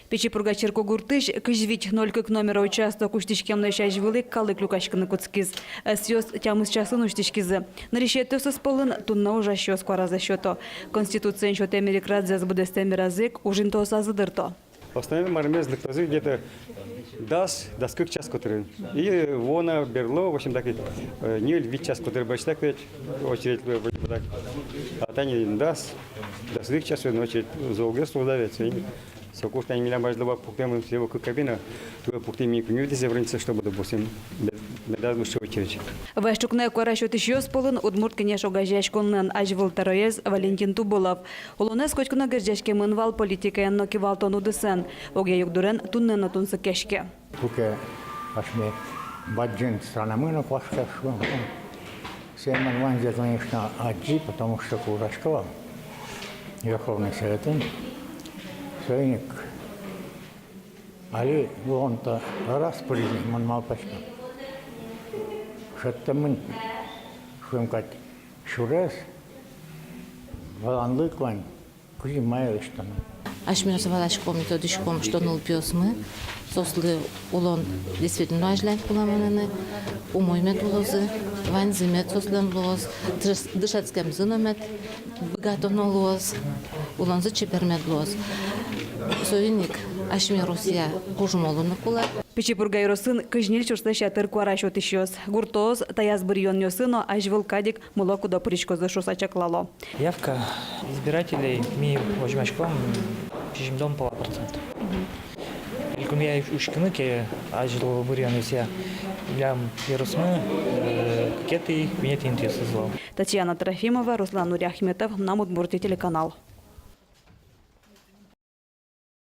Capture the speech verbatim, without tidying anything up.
Пичи Пурга черкогуртысь кызь вить ноль кык номеро участок усьтӥськемлэсь азьвыл ик калык люкаськыны кутскиз. Ӧсъёс тямыс часын усьтӥськизы. Нырысетӥосыз пӧлын туннэ ужасьёс куаразэ сёто. Конституциен сётэм эрикрадэз быдэстэм бераз ик ужинтыосазы дырто. Основной мармес лыктозы где-то дас, дас кык час котырын. И вуоно, берло, в общем, так и, э, ньыль-вить час котыр бачтак ведь очередь луэ вроде бы так. А тани дас, дас кык час ведь очередь золгес луоз ведь. Соку тани милям азьло вал пуктэмын всего кык кабина, туэ пуктӥм ик ньыльдӥз евроница, чтобы, допустим, бе-, медаз лу очередь. Вазь ӵукна куара сётӥсьёс пӧлын Удмурт Кенеш огазеяськонлэн азьвыл тӧроез Валентин Тубылов. Улонэз котьку но герӟаськемын вал политикаен но кивалтон удысэн. Огъя югдурен туннэ но тунсыкъяське. Куке асьме бадӟым странамы но куашказ шуом. Сое мон ваньзэ, конечно, адӟи, потому что ужасько вал Верховный Советын. Соин ик али улон-то раз пыриз ни, мон малпасько. Шедьтэмын, шуом кадь, сюрес, валанлык вань. Кызьы мае лэсьтоно? Асьмеос валаськом и тодӥськом, что нылпиосмы, соослы улон действительно азьлань кулэ мыныны, умой мед улозы, ваньзы мед соослэн луоз, дыш-, дышетскемзы но мед быгатоно луоз, улонзы чебер мед луоз. Соин ик асьме Россия кужмо луыны кулэ. Пичи Пурга ёросын кызь ньыль сюрслэсь ятыр куара сётӥсьёс. Гуртоос таяз быръёнъёсы но азьвыл кадь ик мыло-кыдо пыриськозы шуыса чаклало. Явка избирателей ми возьмаськом сизьымдон пала процент. Элькунъя учкыны ке, азьло быръёнъёсъя, милям ёросмы, э, кыкетӥ, куинетӥ интыосыз вал. Татьяна Трофимова, Руслан Нуриахметов, «Мынам Удмуртие» телеканал.